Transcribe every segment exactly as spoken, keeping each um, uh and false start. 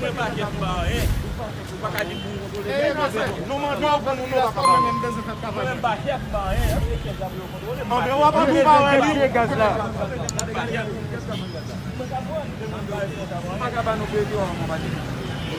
Mwen pa chèf, m pa anyen. Ou pa ka di m pou m kontwole. Non, mwen, non, mwen, non, pa ka. Mwen menm pa chèf, m pa anyen. Anben, w ap di w pa wè li. Mesye gaz la. M pa ka ba nou kredi w ankò, pa di.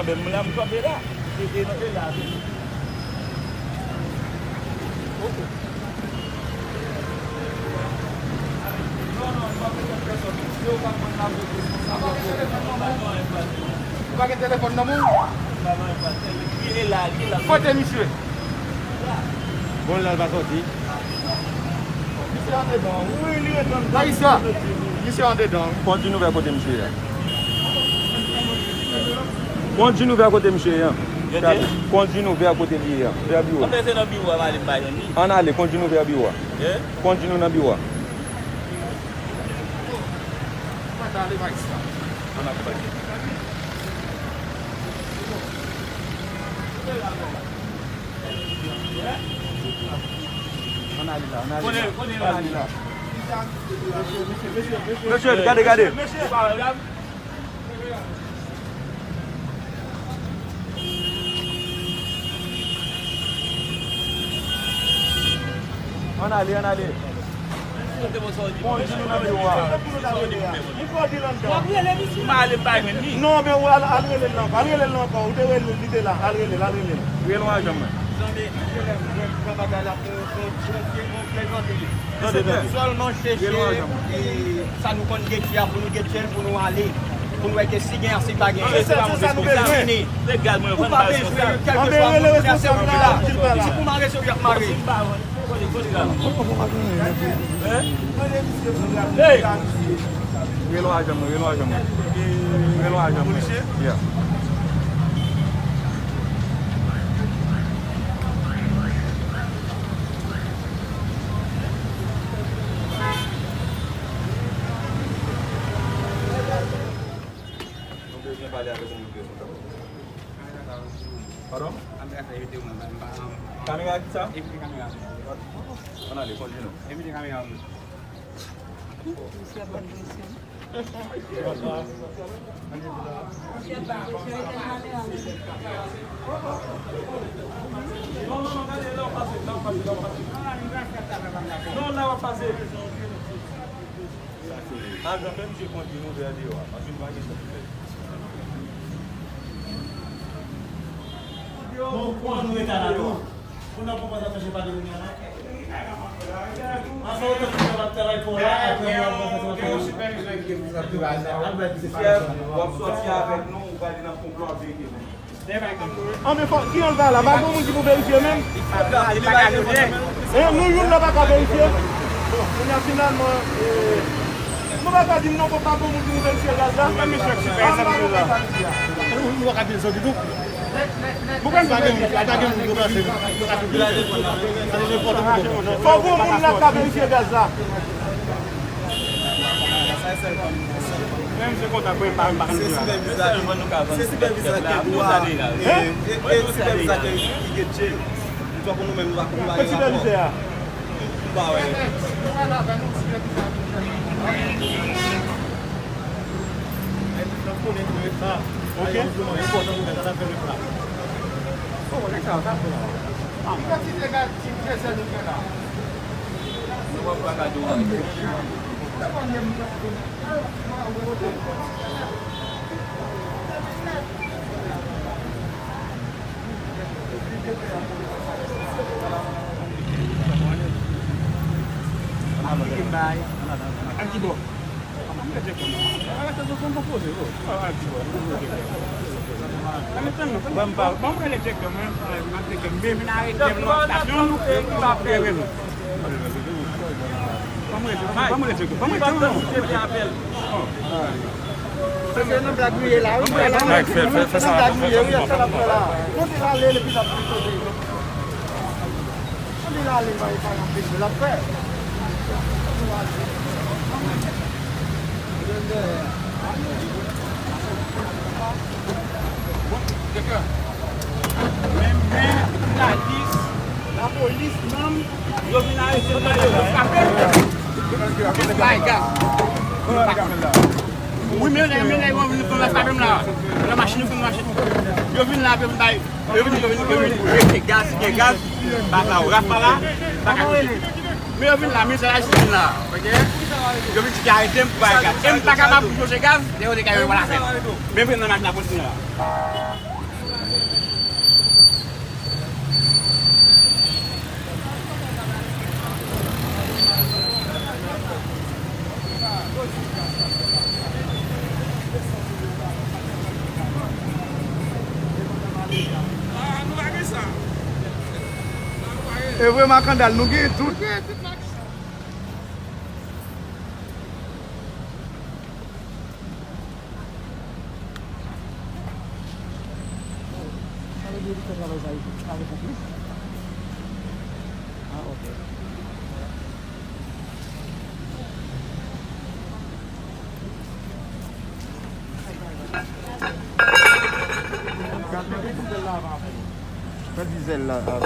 Anben, m la, m kanpe la. E, e, e la, se Ou pa gen telefòn nan men w? Kote misye? Bon, la, l pa sòti. Misye andedan. Wi, li ret anndan. Misye andedan. Kondui nou vè kote misye ye a. Kondui nou vè kote misye ye a. Kondui nou vè kote li ye a. Vè biwo. Anben, se nan biwo a, m ale, m pa jwenn li. Ann ale, kondui nou vè biwo a. Kondui nou nan biwo a. Ann ale, Maestro. Ann ale, Maestro. Ann ale la, ann ale la. Ann ale la. Mesye, gade, gade. Ann ale, ann ale. Kondui nou nan biwo a. M ale, m pa jwenn li. Non, men ou al, al rele l ankò. Al rele l ankò. Ou te rele l, li te la. Al rele l, al rele l. Rele yon ajan mwen. Tande, tande, tande. Sèlman chèche, e, sa nou konn Getty a, pou nou Getty l, pou nou ale. Pou nou wè ke si gen, si pa gen. Se sa nou bezwen. Ou pa bezwen, kèlkeswa moun, moun nan se moun ki la. Si pou mare, se ou y ap mare. Rele yon ajan mwen, rele yon ajan mwen. Rele yon ajan mwen. Yeah. Nou bezwen pale avèk yon moun telefòn. Padon? Kamera ki sa? Ann ale, kondui nou. Misye ap ban nou presyon. Non, non, non, gade, la w pase, la w pase, la w pase. Non, la w ap pase. Ajan, fè misye kondui nou vè deyò a, paske nou pa gen sa pou fè. Bon, kondui nou eta la tou. Pou nan konprann sa chanje pa de moun nan. Anfen, ou te fini ap travay pou la, apre ou ap konprann sa. Chèf, w ap sòti avèk nou, ou prale nan konplò avèk nou. Anben, fò, ki anlè la? Pa gen moun ki pou verifye menm? E, nou youn nan pa ka verifye? Bon, kounye a, finalman, e, nou pa ka di m non, pa gen moun ki pou verifye gaz la? Ann pa konprann sa misye a. Nou pa ka di l sòti tou. Pou kòm pa gen moun, pa gen moun pou ranse nou. Fòk gen moun nan ka verifye gaz la. Menm se kontak mwen pa, pa. Se sipèvizè, se sipèvizè ki dwa, e, e, e sipèvizè ki, ki Getty. Fòk nou menm nou pa, nou pa gen rapò. Sipèvizè a. M pa wè. Ok. Ban m pa, ban m rele direktè mwen, m ap teke m, m vin arete m nan estasyon nou, e m pa fè rele. Ban m rele, ban m rele direktè, ban m rele direktè. Se nan blag nou ye la, wi. Mike, fè, fè, fè sa. Nan blag nou ye, wi, sa n ap fè la. Nou te la ale, epi n ap fè kote. Ann al ale, bay, bay, anpeche l ap fè. Men, men, lapolis, lapolis, manm, yo vin arete m la, yo, yo frape m. Bay gaz. Wi, men, men, men, yo vin frape m la. Nou vin mache. Yo vin la, yo vin bay, yo vin, yo vin, yo vin rete gaz, gen gaz, baka w raf pa la, baka touche. Men yo vin la, mizè la, isi vin la, ok? Yo vin di ki arete m pou bay gaz. E m pa kapab pou chèche gaz, lè yo te ka yo pa la fè. Men vin nan machin la, polis vin la. E vre makandal, nou gen tout. Sa vle di yo te fè travay sa isit avèk konplis? Ah, ok. Fè dizèl la avan.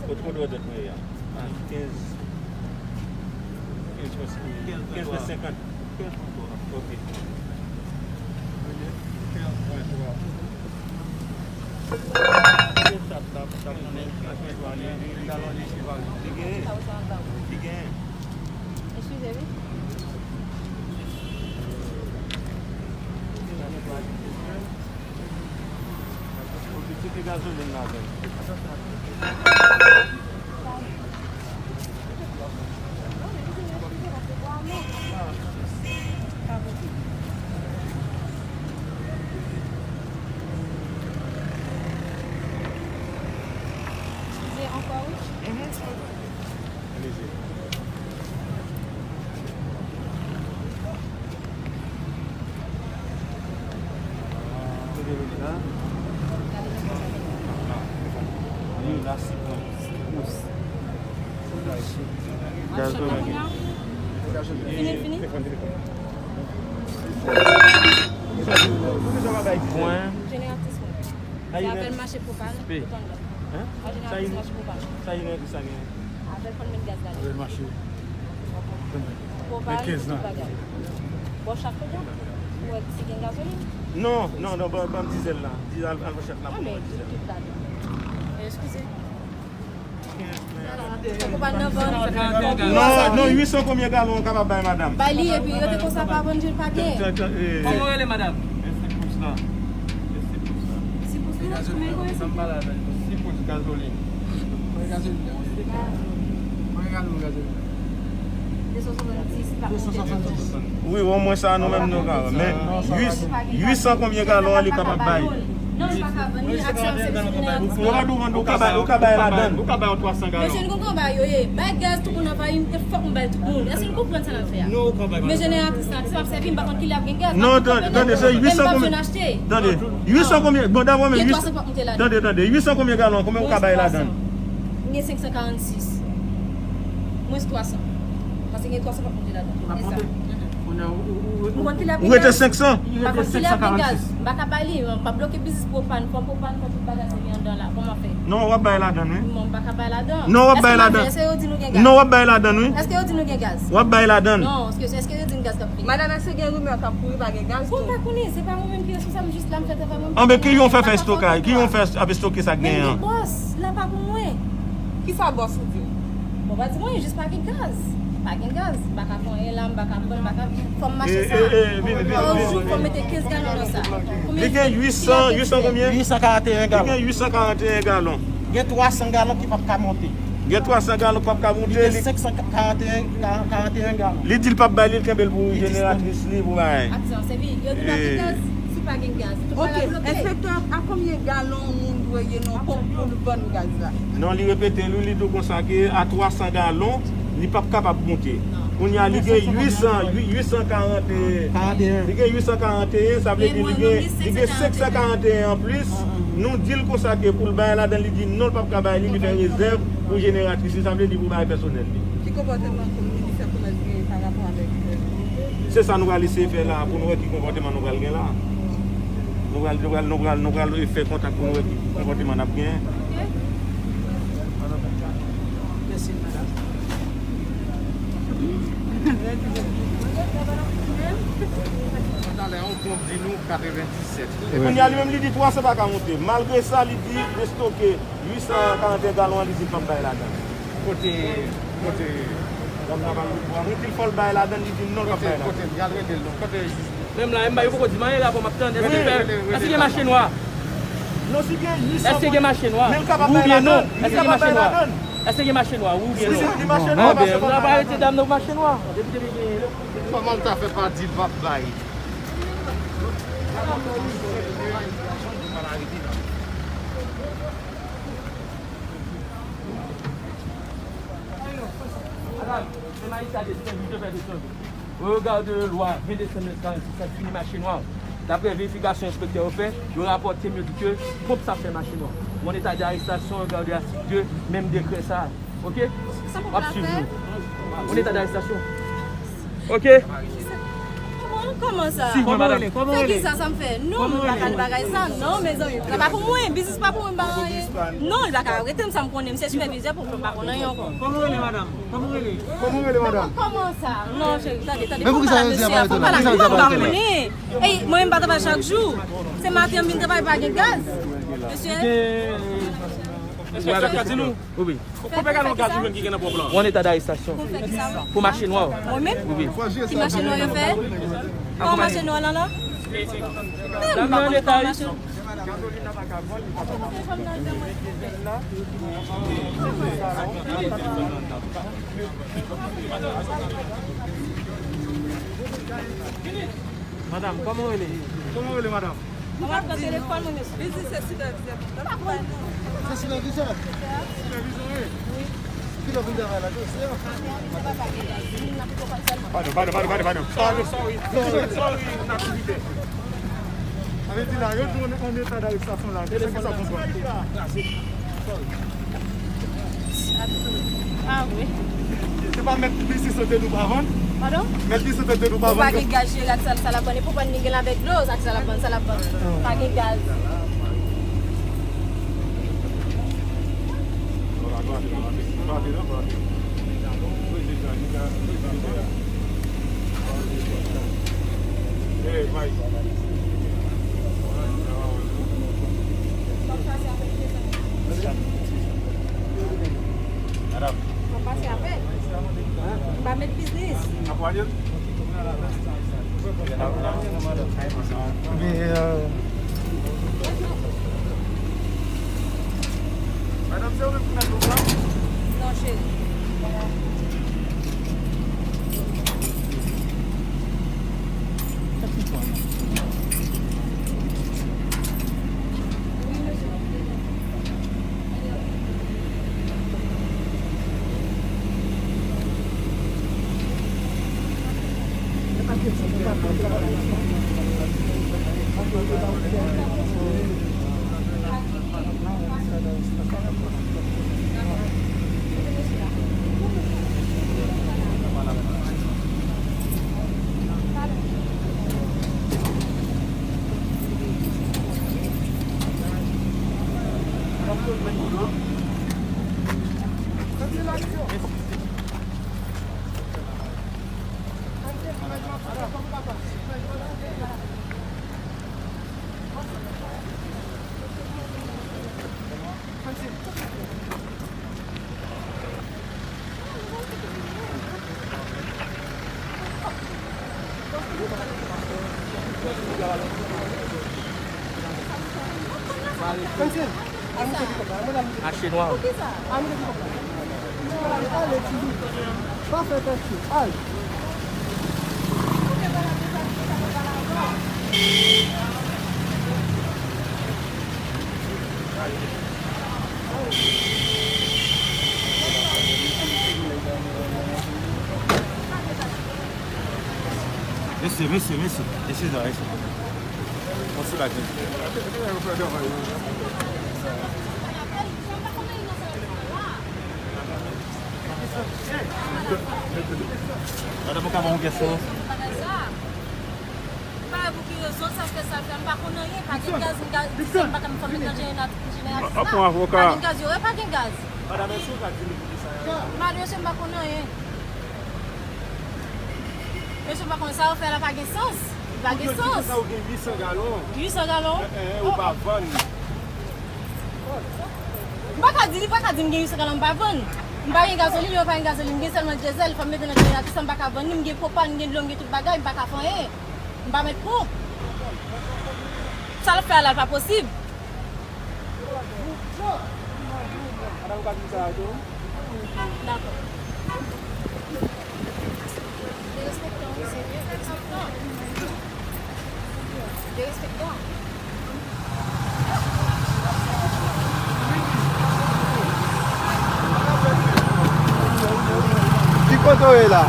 Kot, kot wè dèt mwen ye a? A, kenz, kenz pwen senkant. Kenz pwen senkant. Ok. Li genyen. Li genyen. Eskize wi. Ou te tcheke gazolin la avè l. Eskize ankò wi. Fini, fini. Pwen. Jeneratris mwen. Se avè l mache pwopal, otan l. Hein? Sa jeneratris mache pwopal. Sa jeneratris sa genyen? Avè l konn met gaz la. Avè l mache. Pwopal, tout bagay. Bon, chak kote, ou wè si gen gazolin? Non, non, non, ban, ban m dizèl la. Di al, al chèf la pou mwen dizèl. Tout ladan. Eskize. Non, non, uit san konbyen galon ou kapab bay madanm? Bay li, epi yo te konsa pa vann, je pa gen. Kòman w rele, madanm? Sipous la. Sipous la? Konbyen konnen sipous? Sipous gazolin. Konbyen gazolin? Konbyen galon gazolin? De san swasanndis, pa konte. Wi, omwen sa nou menm nou ka wè. Men uit, uit san konbyen galon an li kapab bay? Non, li pa ka vann, li akse an sèvis jeneratris. Ou pa dwe vann, ou ka bay, ou ka bay ladan. Ou ka bay yon twa san galon. Mesye, nou konprann bagay yo ye. Bay gaz, tout moun anvayi m, e fòk m bay tout moun. Èske nou konprann sa n ap fè a? Men jeneratris la, si m ap sèvi, m pa konn kilè ap gen gaz. Non, tande, tande, se uit san konbyen? Tande, uit san konbyen? Bon, dabò, men uit san. Tande, tande, uit san konbyen galon? Konbyen ou ka bay ladan? M gen senk san karannsis. Mwens twa san. Paske gen twa san k ap monte ladan. Egzat. Ou rete senk san? M pa konn kilè ap gen gaz. M pa ka bay li. M ap bloke biznis pwopàn. Fò pwopàn, fò tout bagay se li anndan la. Kòman fè? Non, w ap bay ladan, wi. Non, m pa ka bay ladan. Non, w ap bay ladan. Èske m ap fè? Èske yo di nou gen gaz? Non, w ap bay ladan, wi. Èske yo di nou gen gaz? W ap bay ladan. Non, èske, èske yo di n gaz k ap vini? Madanm, èske gen rimè k ap kouri pa gen gaz tou? Bon, m pa konnen. Se pa mwen menm ki responsab, m jis la, m fè travay mwen. Anben, ki yon fè fè estokay? Ki yon fè ap estoke sa k genyen an? Men bòs la pa pou mwen. Kisa bòs ou di w? Bon, pa di mwen, jis pa gen gaz. Pa gen gaz. M pa ka fè anyen la, m pa ka pran, m pa ka. Fò m mache sa. Pa yon jou, fò m mete kenz galon nan sa. Li gen uit san, uit san konbyen? Uit san karannteyen galon. Li gen uit san karannteyen galon. Gen twa san galon ki p ap ka monte. Gen twa san galon k p ap ka monte. Li gen senk san karannteyen, karannteyen galon. Li di l p ap bay li, l kenbe l pou jeneratris li, pou bagay. Atizan, sèvi, yo di pa gen gaz. Si pa gen gaz, tout bagay bloke. Enspektè, a konbyen galon moun Voye nan ponp pou nou vann gaz la. Non, li repete l, wi, li di w konsa ke a twa san galon, li p ap kapab monte. Kounye a, li gen uit san, uit san karant, li gen uit san karanteyen, sa vle di li gen, li gen senk san karanteyen anplis. Nou di l konsa ke pou l bay ladan, li di non, l p ap ka bay li, li fè rezèv pou jeneratris li, sa vle di pou bay pèsonèl li. Ki konpòteman minis komès genyen pa rapò avèk, euh, Se sa nou pral eseye fè la pou nou wè ki konpòteman nou pral gen la. Nou pral, nou pral, nou pral, nou pral fè kontak pou nou wè ki konpòteman n ap gen. Mèsi, madanm. Talè, yon ponp di nou katrevenndisèt. Kounye a, li menm, li di twa san pa ka monte. Malgre sa, li di destoke uit san karanteyen galon an, li di l p ap bay ladan. Kote, kote. Dam nan pa l di fò l bay ladan, li di non, l p ap bay ladan. Kote, kote, al rete l non. Kote jij la? Menm la, menm ba yo poko di m anyen la, bon, m ap tann. Èske l fè, èske gen mache nwa? Non, si gen uit san, èske gen mache nwa? Men l kapab bay ladan. Èske gen mache nwa? Èske gen mache nwa, wi oubyen non? Si, si, li mache nwa, bon, ben, nou pa arete dam nan pou mache nwa. Depi, depi gen... Kòman l ta fè pa di l p ap bay? Madam, se majistra desann, li te fè desann. Au regard de lwa venn desanm mil karansis, sa defini mache nwa. Daprè verifikasyon enspektè yo fè, yo rapòte m, yo di ke ponp sa fè mache nwa. Mon état d'arrestation, au regard de l'article deux, menm dekrè sa. Ok? W ap swiv nou. Mon état d'arrestation. Ok? Kòman, kòman sa? Swiv mwen, madanm. Fè kisa sa m fè? Non, m pa ka al bagay sa. Non, mezanmi, sa pa pou mwen. Biznis pa pou mwen, m pa anyen. Non, li pa ka arete m, sa m konnen, m se sipèvizè pou m pa konn anyen ankò. Kòman w rele, madanm? Kòman w rele? Kòman w rele, madanm? Kòman sa? Non, cheri, tande, tande, fò m pale ak mesye a, fò m pale ak li, non, m pa konnen. Ey, mwen menm m pa travay chak jou. Se maten an m vin travay, pa gen gaz. Mesye. Enspektè, ka di nou? Wi, wi. Konbyen galon gaz ou jwenn ki gen nan ponp lan? Ou an eta darestasyon. Pou mache nwa. Mwen menm? Wi, wi. Ki mache nwa yo fè? Kòman mache nwa lan la? Dam nan an eta. Madanm, kòman w rele? Kòman w rele, madanm? Mwen ap pran telefòn mwen, mesye. Li di se sipèvizè. Se sipèvizè? Sipèvizè, wi. Wi. Ki lè w vin travay la, tou, se? Padon, padon, padon, padon, padon. Sorry, sorry, sorry, sorry, n ap kite. Sa vle di la, yo di w an eta darestasyon la. Se sa k ap pran. Ah, wi. Se pa mèt biznis yo te di w pa vann? Padon? Mèt biznis yo te di w pa vann? Ou pa gen gaz, cheri, ak sa, sa l ap vann. E pou vann li gen avèk dlo, ak sa l ap vann, sa l ap vann. Pa gen gaz. Hey, Mike. Madanm. Mwen pase apèl. M pa met biznis. Ebyen, euh, madanm, se ou menm ki met lòt la? Non, cheri. Mache nwa. Mesye, mesye, mesye, mesye, mesye. Yon ti bagay. Madanm, ou ka ban yon kèsyon? Pa wè pou ki rezon sa fè sa fè, m pa konn anyen, pa gen gaz, m ga-, m pa ka, m fanm etranje, jeneral sa. Ap pran avoka. Pa gen gaz, yo wè pa gen gaz. Madanm, èske w ka di nou pou ki sa y a? Madanm, mesye, m pa konn anyen. Mesye, m pa konn sa yo fè la, pa gen sans. Li pa gen sans. Pou yo di konsa, ou gen uit san galon. Uit san galon? Eh, eh, ou pa vann. M pa ka di, li pa ka di m gen uit san galon, m pa vann. M pa gen gazolin, yo pa gen gazolin, m gen sèlman dyezèl, fò m mete nan jeneratè, sa m pa ka vann li, m gen pwopàn, m gen dlo, m gen tout bagay, m pa ka fè anyen. M pa mèt pran. Sa l ap fè a la, l pa posib. Dakò. Derespektan, wi, se derespektan. Derespektan. Ki kote w ye la?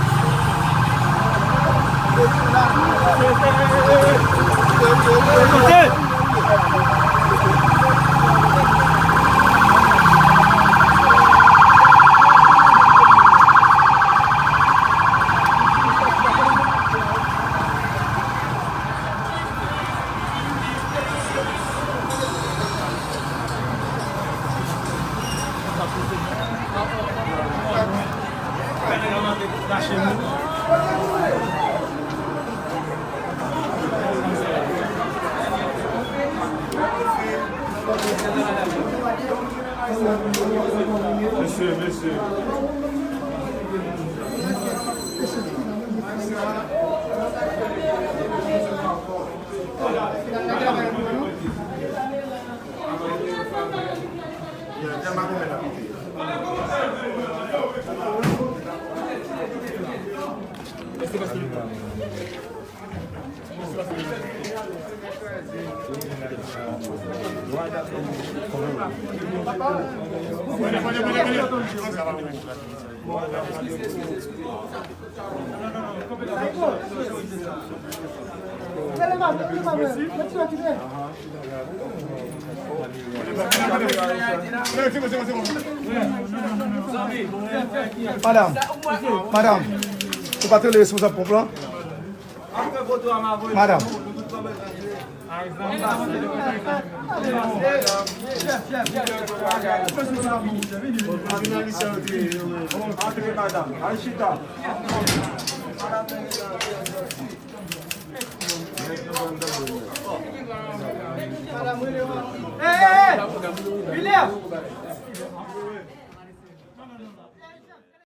Mesye, mesye. Madanm, madanm, ou pa t rele responsab ponp lan? Madanm. Antre, madanm. Al chita. Hey, hey, hey! Vilè!